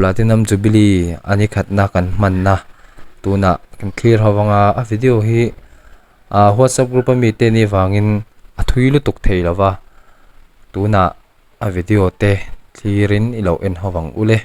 Platinum Jubilee a ni khatna kan hmanna tunah kan thlir ho anga a video hi ah whatsapp group a mite nih vangin a thui lutuk thei lo va tunah a video te thlirin i lo en ho vang u le.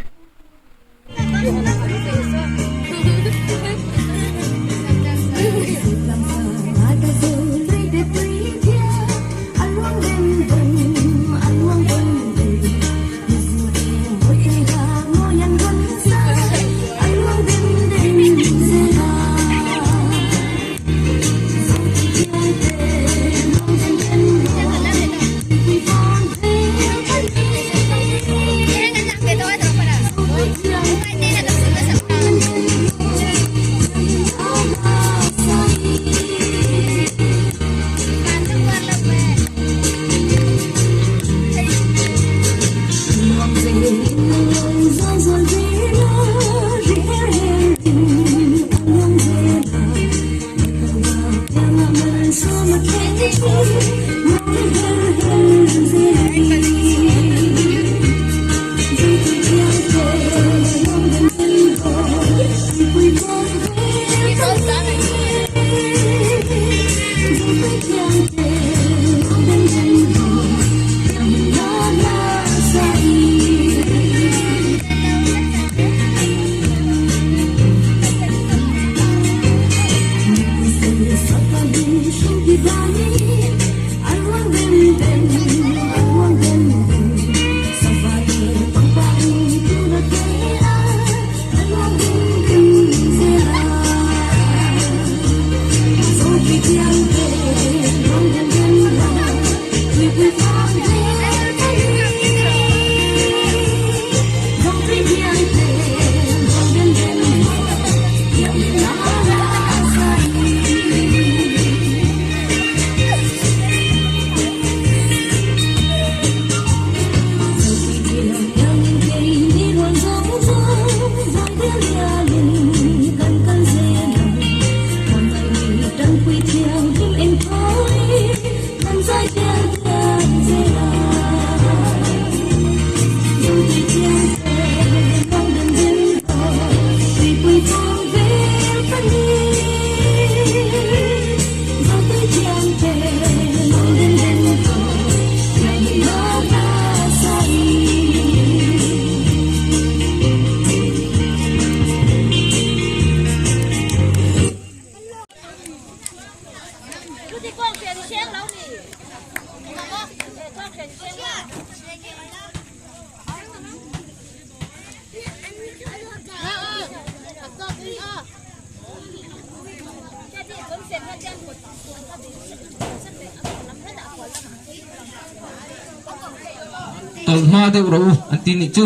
Tawlh hma deuh rawh u an ti nih chu.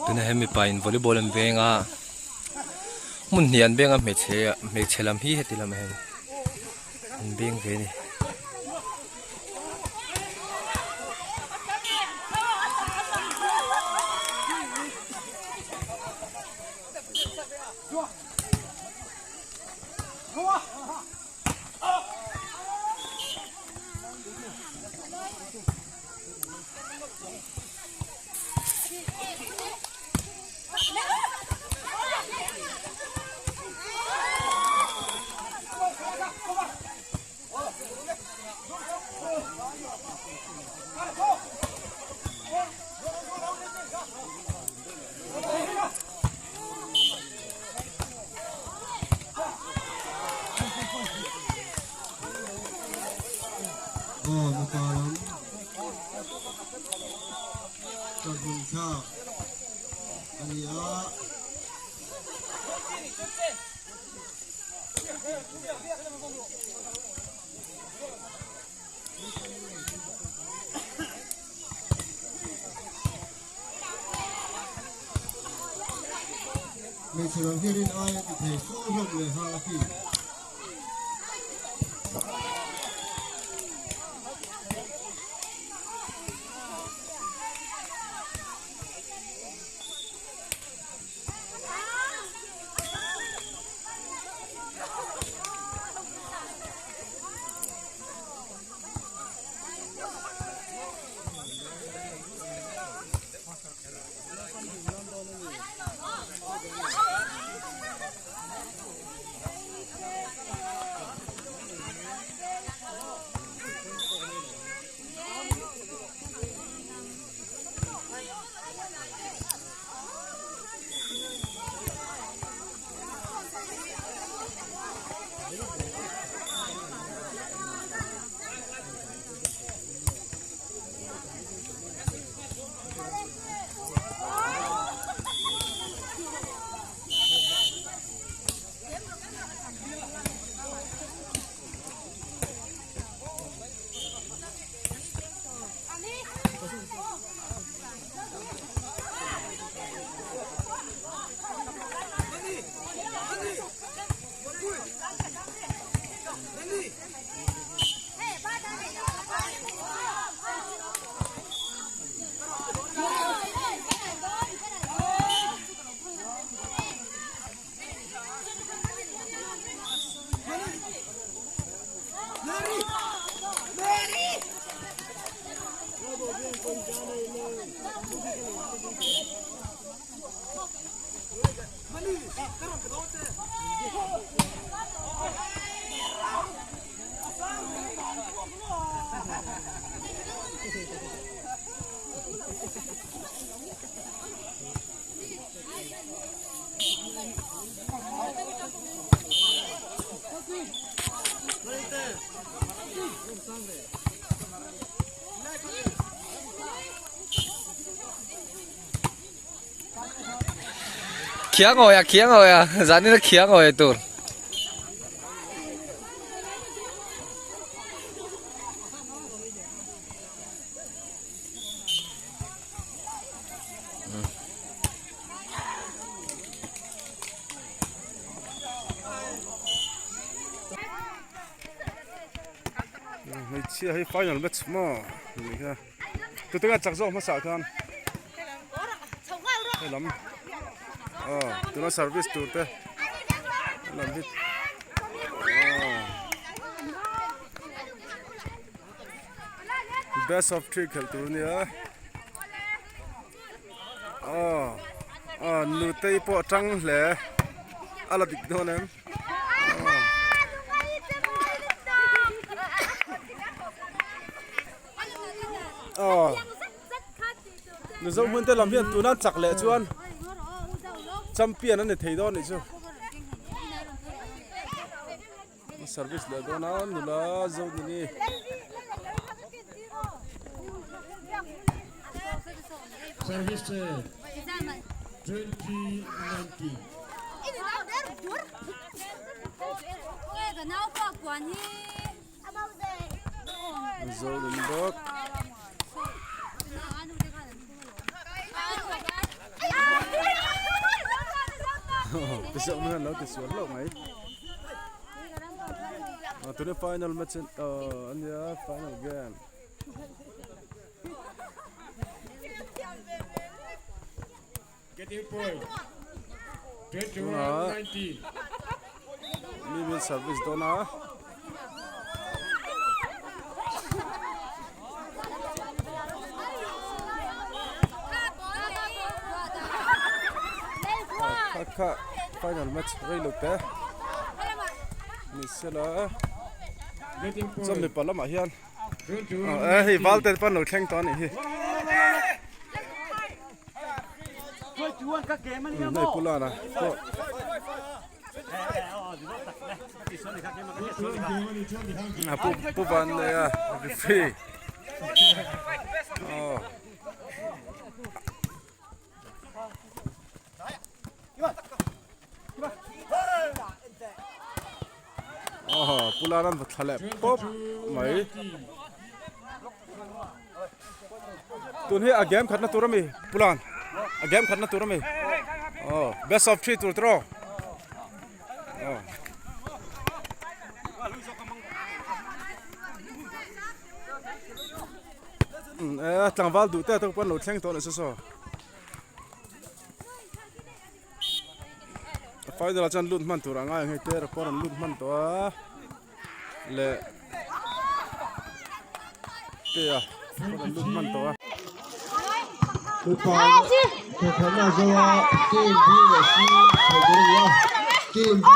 Tunah hian mipa in volleyball an veng a hmun hnih an veng a hmeichhe hmeichhe lam hi heti lamah hian an veng ve a ni. Aw mipa lam chawlhhmun thlak a ni a. Hmeichhe lam hianin ai a ti thei fo hlawm leh nghal a khi. Khiang awia khiang awia zanin a khiang awia tur. Hmeichhia hi final match maw ni kha tute khan chak zawk hmasa khan helam aw tuna service tur te helam hi aw best of three khelh tur ania aw aw nutei pawh a tang hle a la dik dawn em aw mizo hmun te lam hian tuna chak leh chuan champion a ni thei dawn anih chu. Service leh dawn a nula zo nini. Service 2019. Zo nini bawk. Piseuh mai hian lo ti sual hlauh mai. Tuna final match a nia final game. Getting point. Tuna 21-19. mi min service dawn a. Kha kha final match rei lo te ni sela chuan mipa lamah hian eh hei val te pawh an lo thleng tawh a nih hi hei pu lana pawh. A pu pu van nei a referee aw aw pu lan an va thla leh pawp mai tun hi a game khatna tur ami pu lan a game khatna tur ami aw best of three tur tawh aw. Eh tlangval duh te pawh an lo thleng tawh leh se saw a final ah chuan lut hman tur a ngai ang hei te record an lut hman tawh a leh te a record an lut hman tawh a. Mipa thawkhatna zawa team B leh C thawk tur a ni a, team B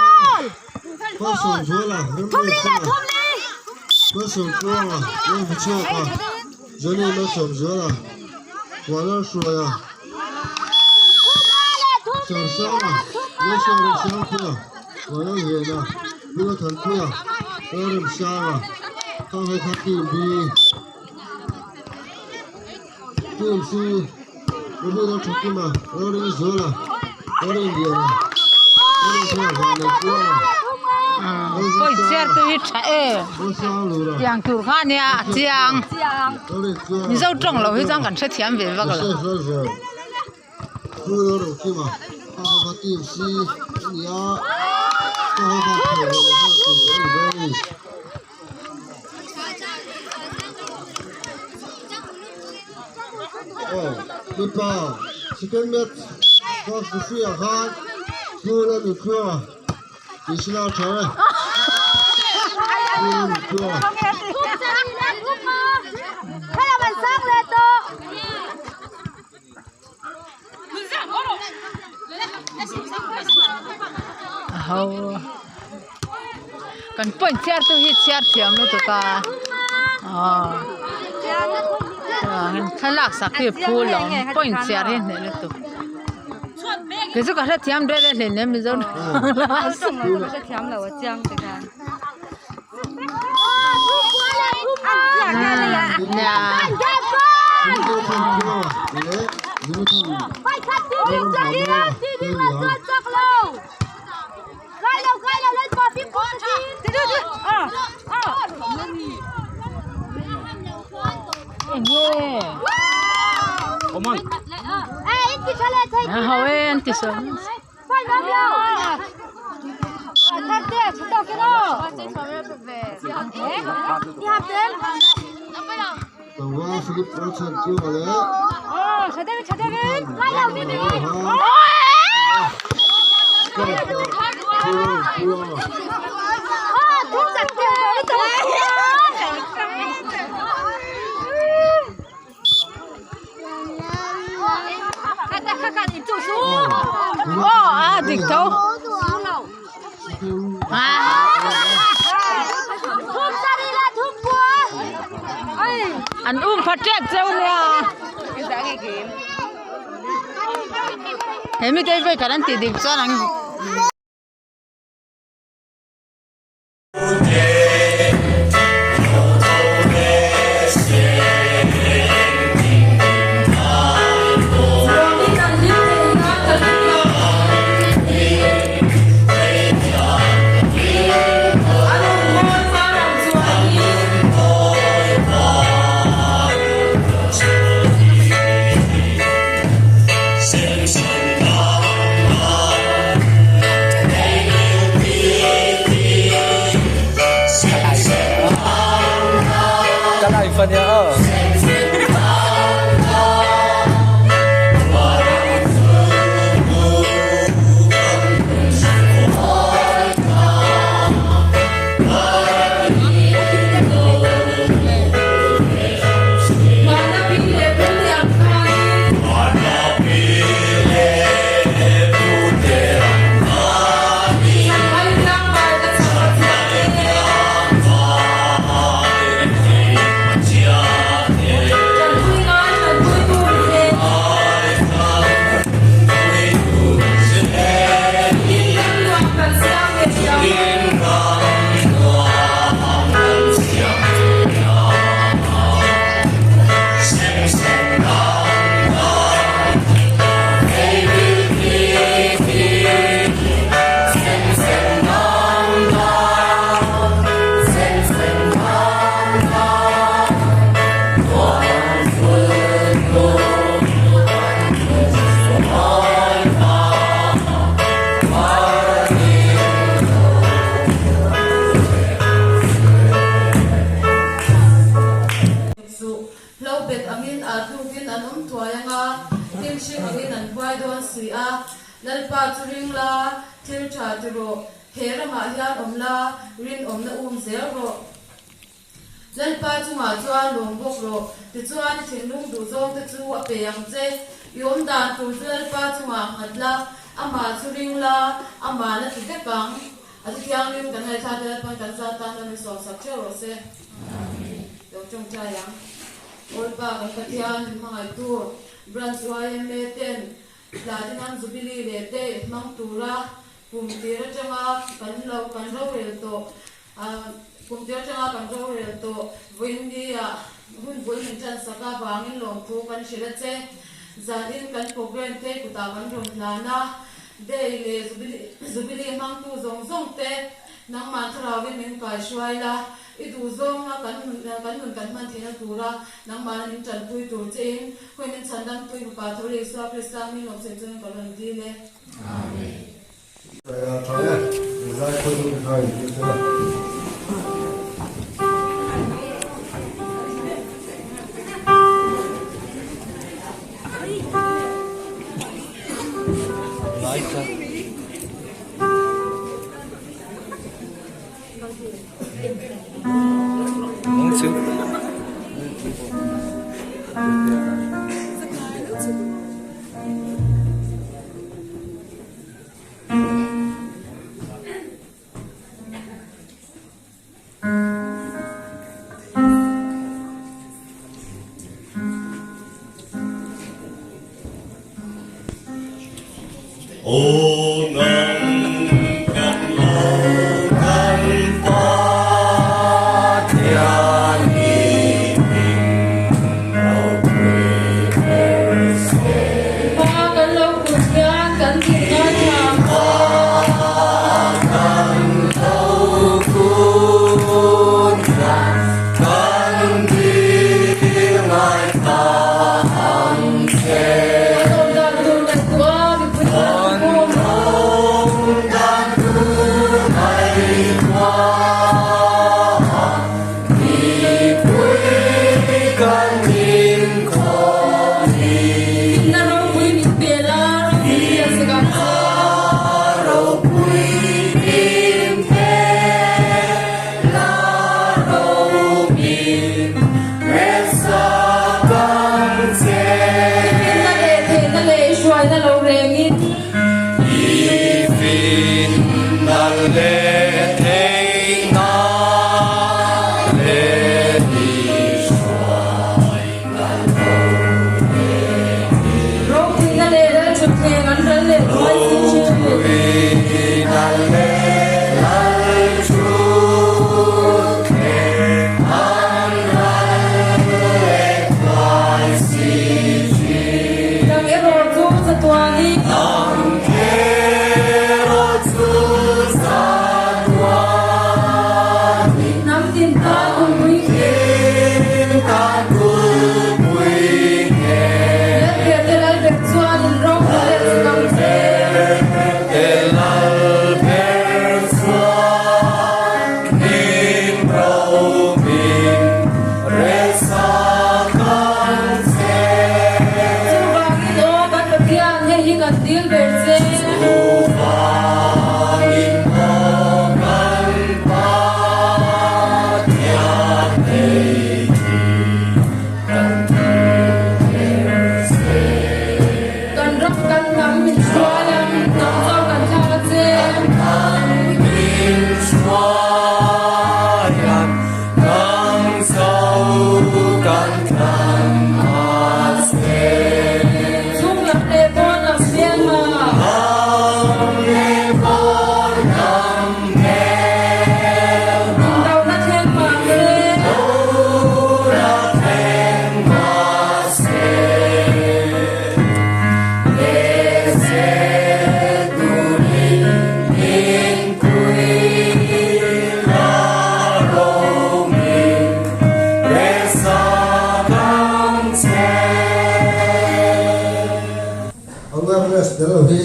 Malsawmzuala Remruatpuia Malsawmtluanga Lalhmuchhuaka Johnny Malsawmzuala Vanlalhruaia Sarsanga Joshua Remsangpuia Vanlalhena Lalthanpuia Lalremsanga Khang ho kha team B Team C Ruby Lalthakima Lalrinzuala Lalrinliana Lalrinthanga Vanneihpuanga Tiang tur kha ania a chiang Mizo tawng lo hi chuan kan hrethiam ve vak lo. ho kan point chhiar tu hi chhiar thiam lutuk a aw chuan thlalak sak hi a phul lo ang point chhiar hi a hneh lutuk kei chu ka hrethiam reng reng hleinem mizo enge a ho e an ti sawn. Aw a dik tho an um pha tep cheu nia he mite vei khat an tih dik chuan an. Suh, hlo bet angin aa tlukin an awm thuai anga, thil hring angin an huai dawn si a. Lalpa chu ring la, thil tha ti rawh, he ramah hian awm la, rinawmna um zel rawh. Lalpa chungah chuan lawm bawk rawh, tichuan i thinlung duhzawng te chu a pe ang che. I awm dan tur chu Lalpa chungah nghat la, amah chu ring la, amah la ti vek ang. A ti thianghlim kan ngaihthlak te Lalpan kan zat tan a min sawmsak theuh rawh se. Lo tawngtai ang. Awlpa kan Pathian min hmangaihtu Branch yma ten Platinum Jubilee leh te hmang tura kum tir atanga kan lo kan rorel tawh kum tir atanga kan rorel tawh vawiinnia hun bul min tansak avangin lawmthu kan hrilh a che. Zanin kan program te kutah kan rawn hlan a. Day leh Jubilee hmangtu zawng zawng te nangmah thlarauin min kaihruai la, i duhzawnga kan kan nun kan hman theihna tura nangmahna min tanpui tur chein khawi min chhandamtu i Fapa Tho leh Isua Krista hming lawm sawi chuan ka rawn dil e. Amen. Tha e, zai khawi chu ka in tir a. Pa kan lo kut hian kan zir ngaithla ang che. Kan awm dan tur ngaihtuah a mipui kan thukhawm. Finna ropui min pe la, ro min rel sak ang che. I finna leh theihna leh i hruaina lo rengin. Ropuina leh Lalṭhutthleng an ral leh thuai si ṭhin. Nang erawh chu chatuanin. Hnam tin tan kulpui Lalber te Lalber chuan in ropui leh chak ang che. Chuvangin aw kan Pathian hei hi kan dil ber che. Kan ram kan hnam min hruai a, hnam chau kan thlak a che. Chhung lam leh pawn lam hmelma. Indona thleng mah se. Awareness tel lo hi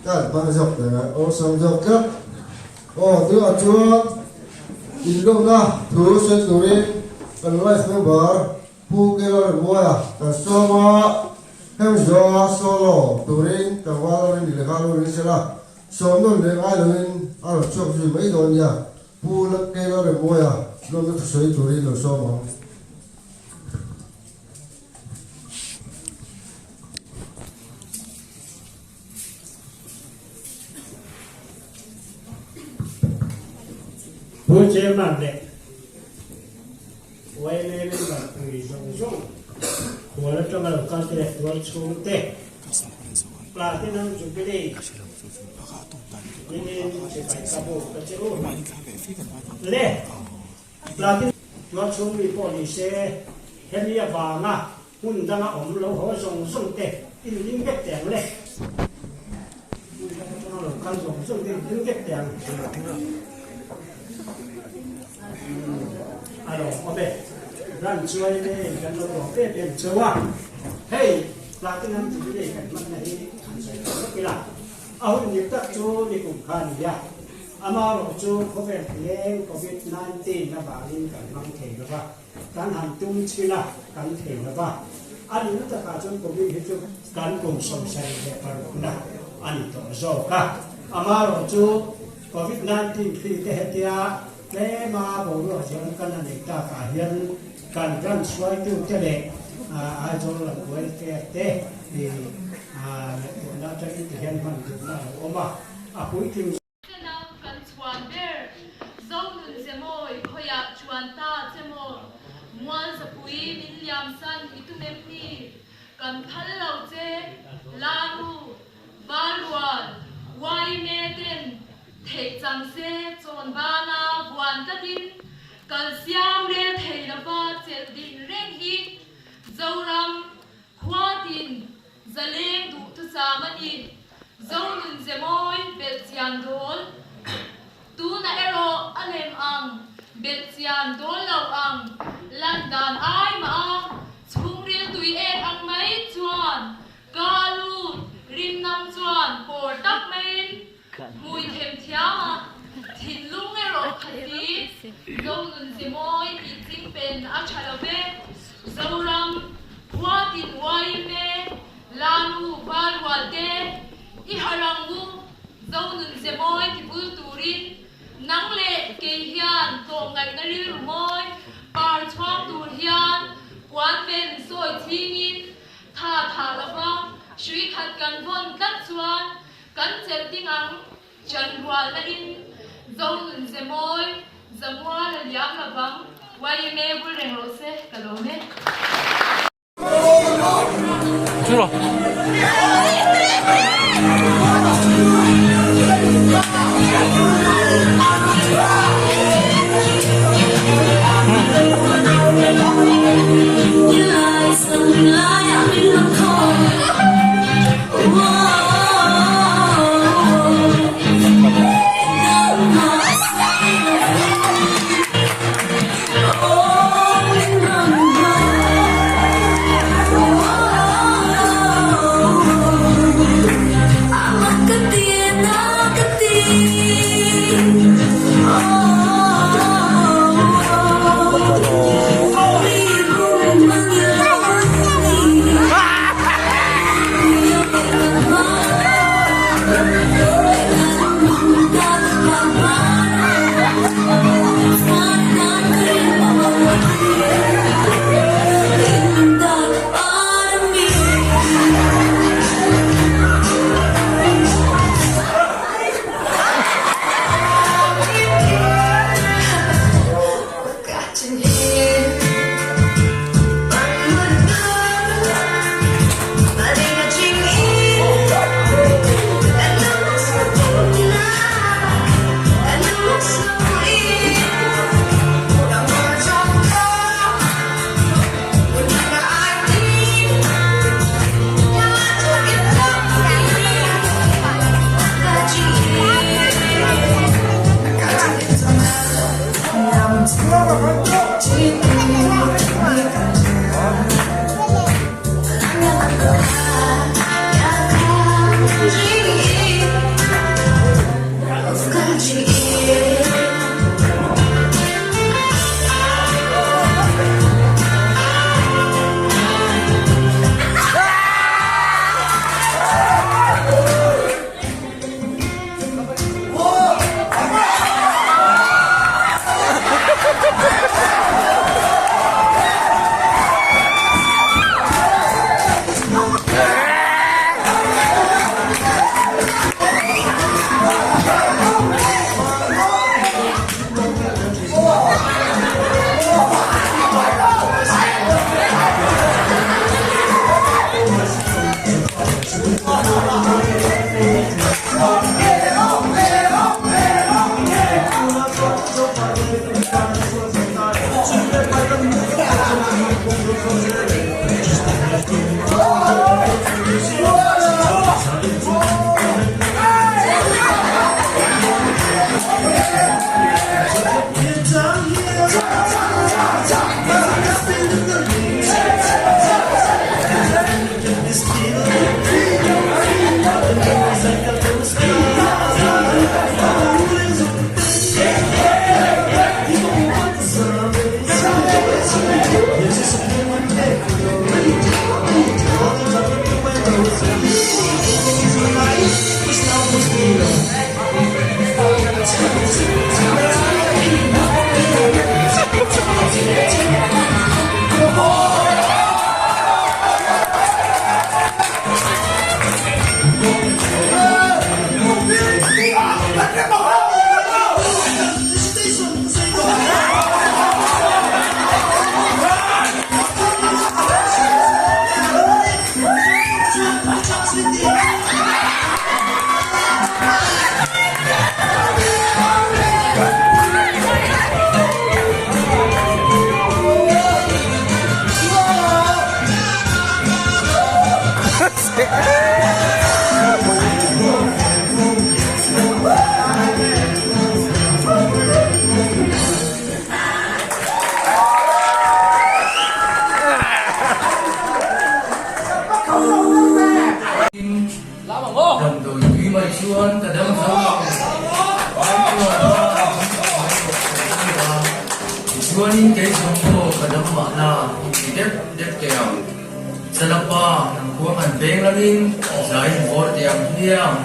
ka an hmang zawk ta a, awlsam zawk tlat. Aw tunah chuan inlawmna thu sawi turin kan life member Pu Kela Rembuaia kan sawm a, hemi zawnga solo turin tlangval a rin leh kha lo ring sela, sawm nawn leh ngai loin a rawn chhuak zui mai dawn nia. Pu Kela Rembuaia lawmna thu sawi turin lo sawm ang. Pu Chairman leh YMA member pui zawng zawng khual atanga lo kal te leh tual chhung te Platinum Jubilee nimin chibai ka buk ka che u le Platinum tual chhung mi pawh ni se hemi avanga Hmun danga awm lo haw zawng zawng te in ling vek teh ang le. Hmun dang atanga lo kal zawng zawng te in ling vek teh ang. A lawm awm e. Ran chuai nen kan lo lawm em em cheu a. Hei Platinum Jubilee kan hmanna hi han sawi tawh lawk ila. A hun dik tak chu nikum kha a ni a. Amaherawh chu khawvel leng Covid 19 avangin kan hmang thei lo va. Kan han tum chhin a, kan thei lo va. A nihna takah chuan Covid hi chu kan kum 76 na a ni tawh zawk a. Amaherawh chu Covid 19 hri te hetia tlema boruak zawng kan a neih takah hian kan ran hruaitute leh Aizawl lam welfare te ngaihtuahna atangin tihian hman duhna a lo awm a, a puitling. Tena kan chhuan ber, Zonun che mawi khawiah chuan ta che maw? Mual zapui min liam san i tum em ni? Kan phal lo che, Laru, Valrual. chang se chawn bana vuan tlatin kal siam rel thei lova chelh din reng hi Zoram khua tin zaleng duhthusam a ni. Zonun ze mawi belh chian dawl. Tunah erawh a lem ang, belh chian dawl lo ang, lan dan ai mah a, chhungril tui ek ang mai chuan ka lut rimnam chuan pawr tak maiin hmui them thiam a, thinlung erawh khati Zonun Zimawi tih chingpen a tha lo ve, Zoram khua tin yma Lalu Valrual te i harh ang u. Zonun ze mawi ti bul turin nang leh kei hian tlawmngaihna rilru mawi par chhuak tur hian puan ven sawi chingin tha tha lova hrui khat kan vawn tlat chuan kan chelh ding ang chanrualna in Zonun ze mawi zamual a liam lovang yma bul reng rawh se ka lawm e. zo lo. Vai tuah kha an hmu mai rawh tih a ni a. Tichuanin kei zawng pawh ka dam mahna i ti dep dep teh ang. Chalapa, nang khuang han veng langin zai in vawr teh ang hmiang.